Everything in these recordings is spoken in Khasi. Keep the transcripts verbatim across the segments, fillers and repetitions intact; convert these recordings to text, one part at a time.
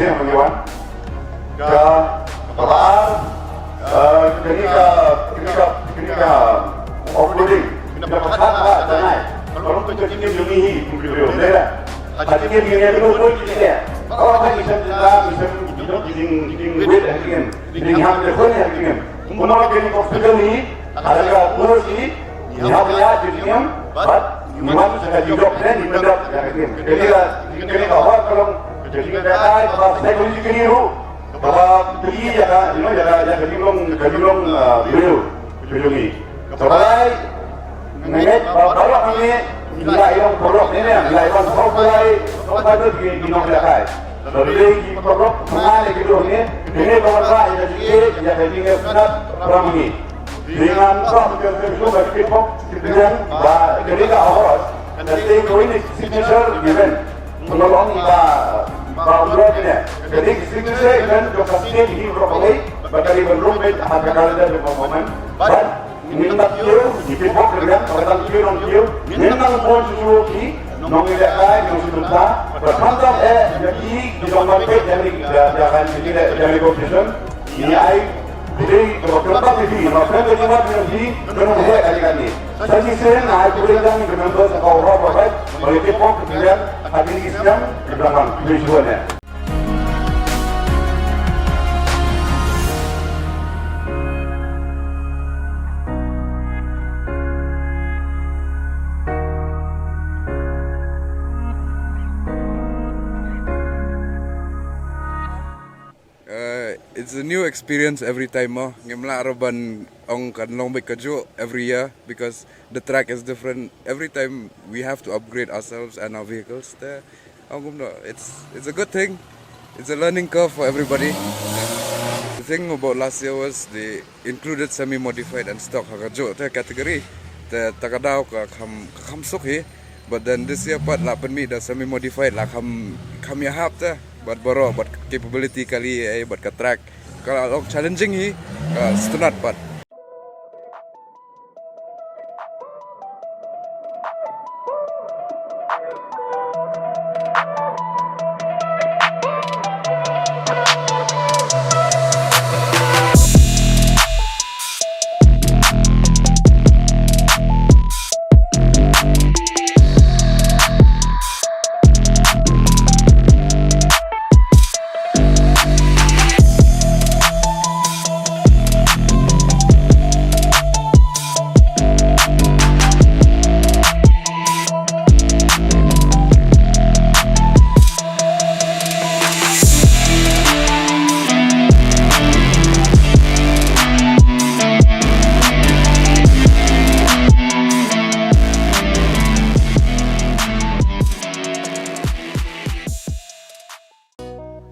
shisien ba ngi wan. Ka, kaba ar, eh, kane ka, kane ka, kane ka offloading, kane ka pyrkhat ba tang ai. Ka long ka jingim jong ngi hi kum ki briew. Lada ha jingim ngi ïa kano kano ki jingeh, oh, ha ngi shem jingthrang, ngi shem, ngi jong ki jing, ki jingwit ha jingim, ki jingham jingkhun ha jingim. Kumno kane ka obstacle hi, ha ka por hi, ngi hap ïa ka jingim, bad ngi wan sa ka jingjop ne ngi pyndep ïa ka jingim. Kane ka, kane ka hok ka long ka jingïadei kaba psychologically ruh, kaba pynïaid ïa ka, you know, ïa ka, ïa ka jinglong, ka jinglong, ah, briew, briew ngi. Kaba lai, nga ngeit ba baroh hangne, Ngi la ïoh paralok ne, ngi la ïoh sawphew lai, sawphew lai ki, ki nonglehkai. Balei ki paralok, ma ngi ki briew ne, kine ka wanrah ïa ka jingïeit, ïa ka jingïeit para ngi. Dei ngan kwah ban pynshai shuh ba ki pok, ki pynjang, ba kane ka award, ka dei ka win signature event. Pynlong ba, ba umroi ne, ka dei ka signature event jong ka state hi, ba ka dei ban rung beit ha ka calendar jong ka government. But Ngin nang kiew, ngi pynbok ka riang, ka dang kiew nang kiew, ngin nang pynshai shuh ki nonglehkai, nongshim bynta, ba khamtam eh, ïa ki, ki jong ban peit, ïa ki, ïa, ïa kan, ïa ki, ïa ki competition, ngi ai, budi, ka ba khamtam ïa ki, ba khamtam ïa ki, ba khamtam ïa ki, ka nonglehkai ïa ki. Sa shisien, ai, budi jong ki members, ka ora, ba, ba, ba, ïa ki pok, ka riang, ha ki, ki siang, ki dang, ki shuwa ne. Uh, it's a new experience every time mo. Ngim lah ruh ban ong kan long beit kajuh every year because the track is different. Every time we have to upgrade ourselves and our vehicles. Te ong kumno, it's it's a good thing. It's a learning curve for everybody. The thing about last year was they included semi-modified and stock ha kajuh te category. Te ta ka daw ka kham, ka kham suk hi. But then this year pat la pynmih da semi-modified la kham, kham ïahap te. Bad baroh, bad capability kali, eh, bad ka track. Ka la long challenging hi, ka sngewtynnat pat.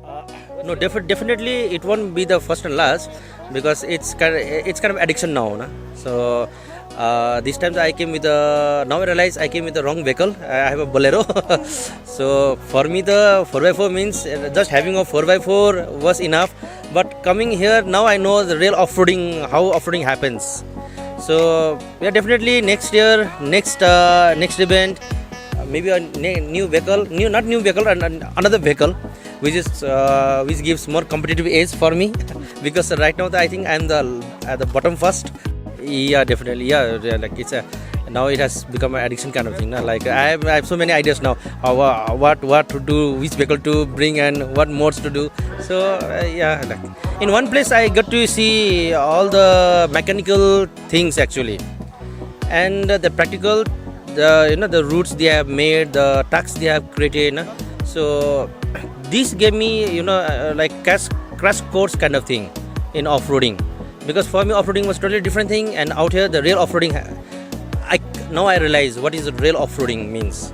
Uh, no, defi- definitely it won't be the first and last because it's kind of, it's kind of addiction now, na? So uh, this time I came with a, now I realize I came with the wrong vehicle. I have a Bolero. So for me, the four by four means uh, just having a four by four was enough. But coming here now, I know the real off-roading, how off-roading happens. So yeah, definitely next year, next uh, next event, uh, maybe a ne- new vehicle, new, not new vehicle, and, and another vehicle, which is uh, which gives more competitive edge for me because right now I think I'm the at the bottom first. Yeah, definitely. Yeah, yeah, like it's a, now it has become an addiction kind of thing. Na? Like I have, I have so many ideas now. Uh, wha- what what to do, which vehicle to bring, and what modes to do. So uh, yeah, like in one place I got to see all the mechanical things actually, and uh, the practical, the you know the routes they have made, the tracks they have created. Na? So this gave me you know uh, like crash crash course kind of thing in off-roading, because for me off-roading was totally different thing, and out here the real off-roading ha- I now I realize what is real off-roading means.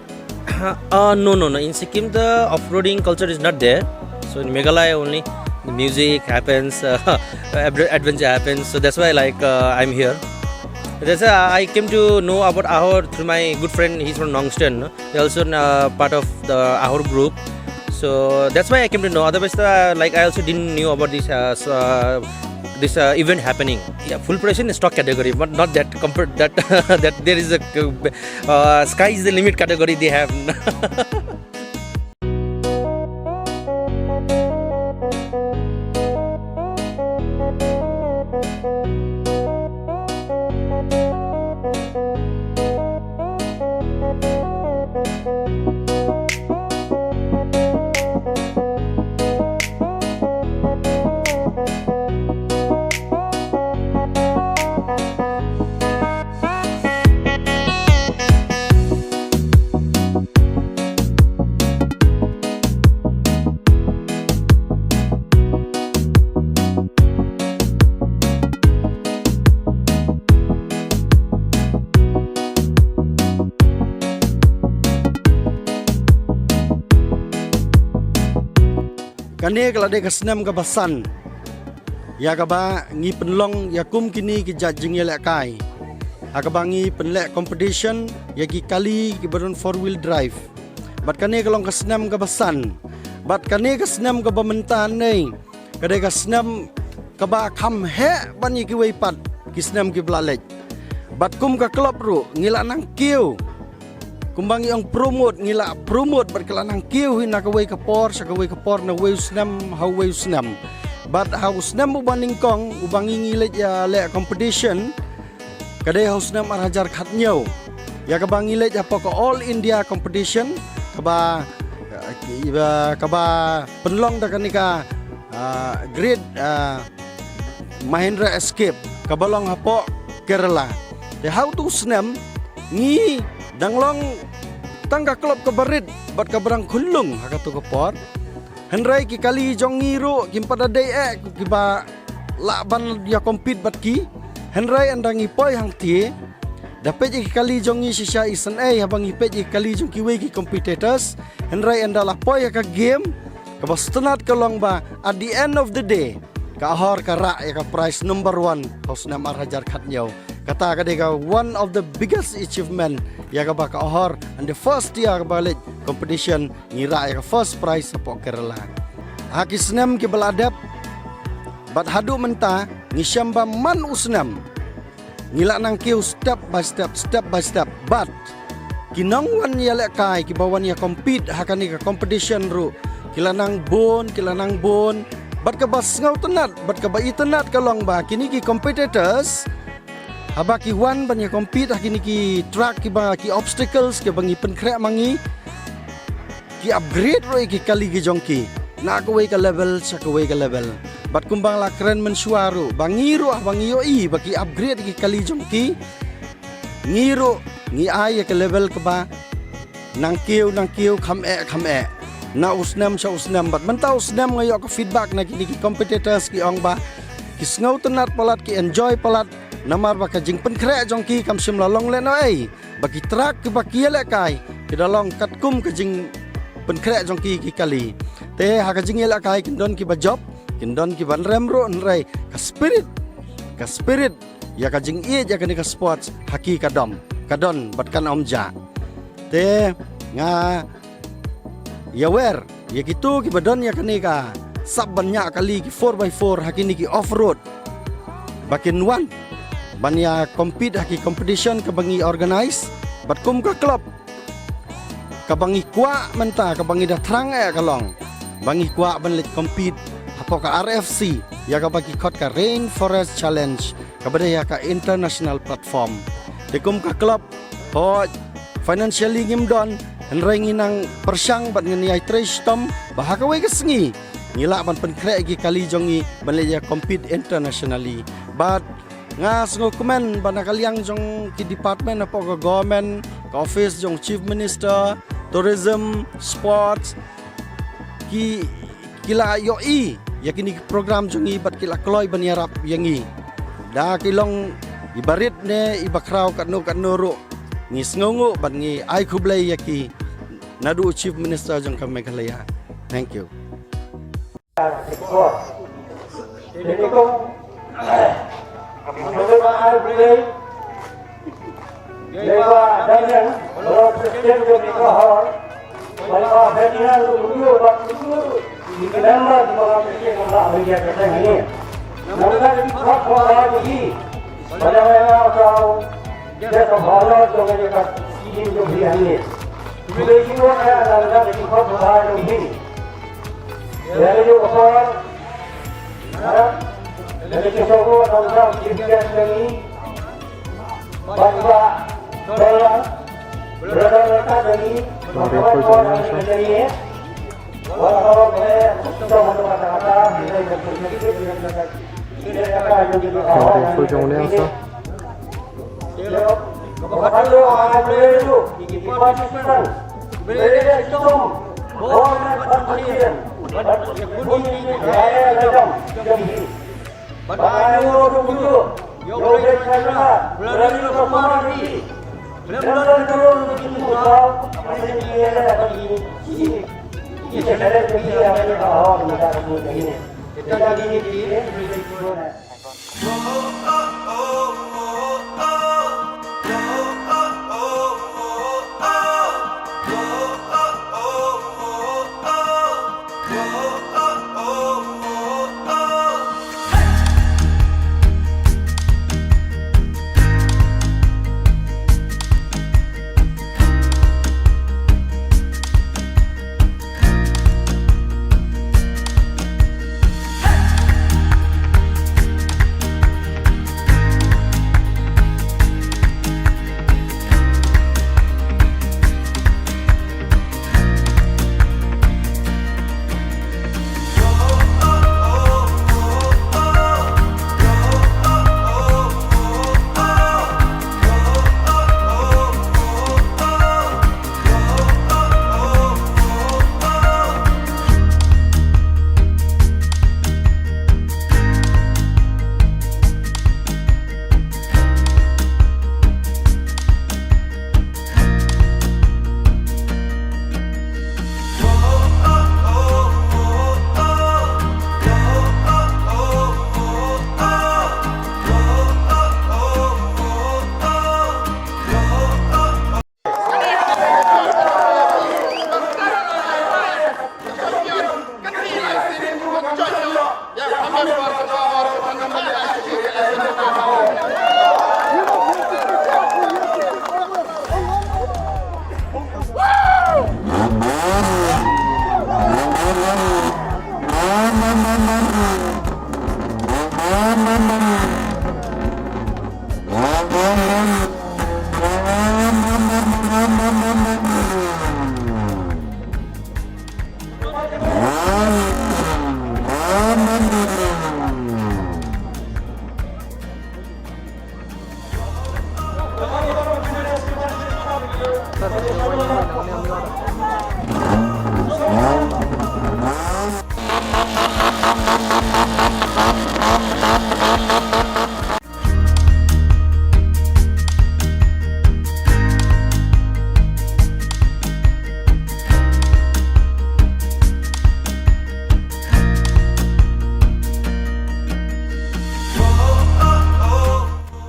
Uh, no, no, no. In Sikkim, the off-roading culture is not there. So in Meghalaya only, the music happens, uh, adve- adventure happens. So that's why, like, uh, I'm here. That's why I came to know about Ahor through my good friend. He's from Nongstoin. No? He's also uh, part of the Ahor group. So that's why I came to know. Otherwise, uh, like, I also didn't knew about this uh, so, uh, this uh, event happening. Yeah, full progression is stock category, but not that comfort that that there is a uh, sky is the limit category they have. Kane ka la dei ka snem kaba san ïa kaba ngi pynlong ïa kum kine ki jait jingïalehkai, ha kaba ngi pynleh competition ïa ki kali kiba don four wheel drive. Bad kane ka long ka snem kaba san. Bad kane ka snem kaba mynta ne ka dei ka snem kaba kham heh ban ïa kiwei pat ki snem kiba la leit. Bad kum ka club ruh ngi la nang kiew, kumba ngi ong promote, ngi la promote bad ka la nang kiew hi na kawei ka por sha kawei ka por, na uwei u snem ha uwei u snem. Bad ha u snem uba nyngkong uba ngi, ngi leit ïaleh competition ka dei ha u snem ar hajar khathynñiew, ïa kaba ngi leit hapoh ka All India Competition kaba, eh, kaba pynlong da kane ka, ah, Great, ah, Mahindra Escape kaba long hapoh Kerala. Te ha utu u snem ngi dang long tang ka club kaba rit bad kaba dang khunlung ha katu ka por. Hynrei ki kali jong ngi ruh kim pat da dei eh kiba lah ban ïa compete bad ki. Hynrei ynda ngi poi hangthie, da peit ïa ki kali jong ngi shisha isynei haba ngi peit ïa ki kali jong kiwei ki competitors. Hynrei ynda la poi ïa ka game, kaba sngewtynnat ka long ba at the end of the day, Kahor ka rah ïa ka prize number one ha u snem ar hajar khathynñiew. Kata ka dei ka one of the biggest achievement ïa kaba Kahor, and the first year kaba leit competition ngi rah ïa ka first prize hapoh Kerala. Ha ki snem kiba la dep bad haduh mynta ngi shem ba man u snem ngi la nang kiew step by step, step by step. Bad ki nongwan ïalehkai kiba wan ïa compete ha kane ka competition ruh ki la nang bun, ki la nang bun. Bad kaba sngewtynnat bad kaba itynnat ka long ba kine ki competitors, haba ki wan ban ïa compete ha kine ki track kiba, ki obstacles kiba ngi pynkhreh ma ngi, ki upgrade ruh ïa ki kali ki jong ki na kawei ka level sha kawei ka level. Bad kumba nga la kren mynshuwa ruh ba ngi ruh haba ngi ïohi ba ki upgrade ïa ki kali jong ki, ngi ruh ngi ai ïa ka level kaba nang kiew nang kiew, kham eh kham eh, na u snem sha u snem. Bad mynta u snem nga ïoh ka feedback na kine ki competitors ki ong ba ki sngewtynnat palat, ki enjoy palat, namar ba ka jingpynkhreh jong ki kam shym la long lehnohei. Ba ki track kiba ki ïalehkai ki da long katkum ka jingpynkhreh jong ki ki kali. Te ha ka jingïalehkai kin don kiba jop, kin don kiba nrem ruh, hynrei ka spirit, ka spirit ïa ka jingïeit ïa kane ka sports ha ki ka dom, ka don bad kan ym jah. Te nga ïawer ïa kito kiba don ïa kane ka sap ban ñiah kali, ki four by four ha kine ki off road, ba kin wan ban ïa compete ha ki competition kaba ngi organize. Bad kum ka club, kaba ngi kwah mynta, kaba ngi da thrang eh ka long ba ngi kwah ban leit compete hapoh ka R F C, ïa kaba ki khot ka Rainforest Challenge, kaba dei ha ka international platform. Te kum ka club, hooid, financially ngim don, hynrei ngi nang pyrshang bad ngin ïai trei shitom ba ha kawei ka sngi ngi lah ban pynkhreh ïa ki kali jong ngi ban leit ïa compete internationally. Bad nga sngewkmen ba na ka liang jong ki department hapoh ka government, ka office jong Chief Minister, Tourism, Sports, ki, ki la ïohi ïa kine ki program jong ngi bad ki la kloi ban ïarap ïa ngi. Da ki long iba rit ne iba khraw katno katno ruh, ngi sngewnguh bad ngi ai khublei ïa ki naduh u Chief Minister jong ka Meghalaya. Thank you.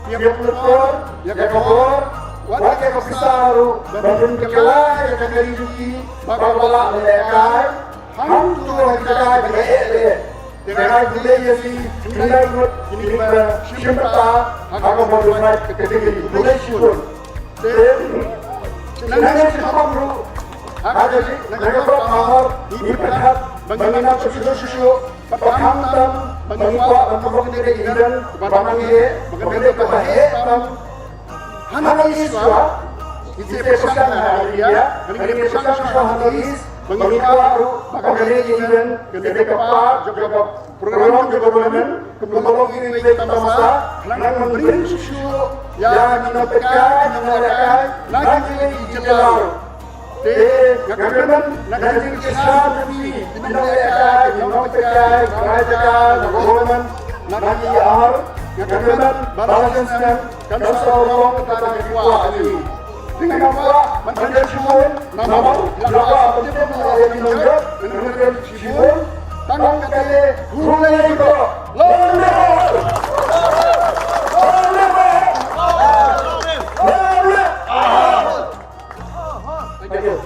Ïa ka por, ïa ka por, wat ïa ka pisa ruh, ban pynkylla ïa ka kali jong ki, ba ka lah ban lehkai, hangto ha ki jaka ba eh eh. Te nga khublei ïa ki, khyndai ngut, kine kiba shim bynta, ha ka por ba ka kali, khublei shibun. Te, nang nang shi kham ruh, ha ka, nang ka por ka hor, ngi pyrkhat, ba ngin nang shuh shuh shuh, Ba khamtam, ba ngi kwah ban pynlong kane ka event, ba nang ïa, ba kane ka ba heh tam. Hana East, ngi te pyrshang ha area, ngi te pyrshang shuh hana East, ba ngi kwah ruh, ba kane ka event, kane ka part jong ka program jong ka government, ka pynlong kine ki tamasa, nang ban bring shuh shuh ïa ki nongpeitkai, ki nongïalehkai na kine ki jylla ruh. Te nga kyrmen na ka jingkyrshan jong phi, ki nongïalehkai, ki nongpeitkai, ki nongïalehkai, na government, na ki ahor, nga kyrmen ba la shisnem kan sa long kata ka kwah jong ngi. Te nga kwah ban kyrmen shibun, namar nga kwah ban tip ïa ki nongjop, nga kyrmen shibun, tang kata le, khublei shibun. Long live! Long live! Long live! Thank you.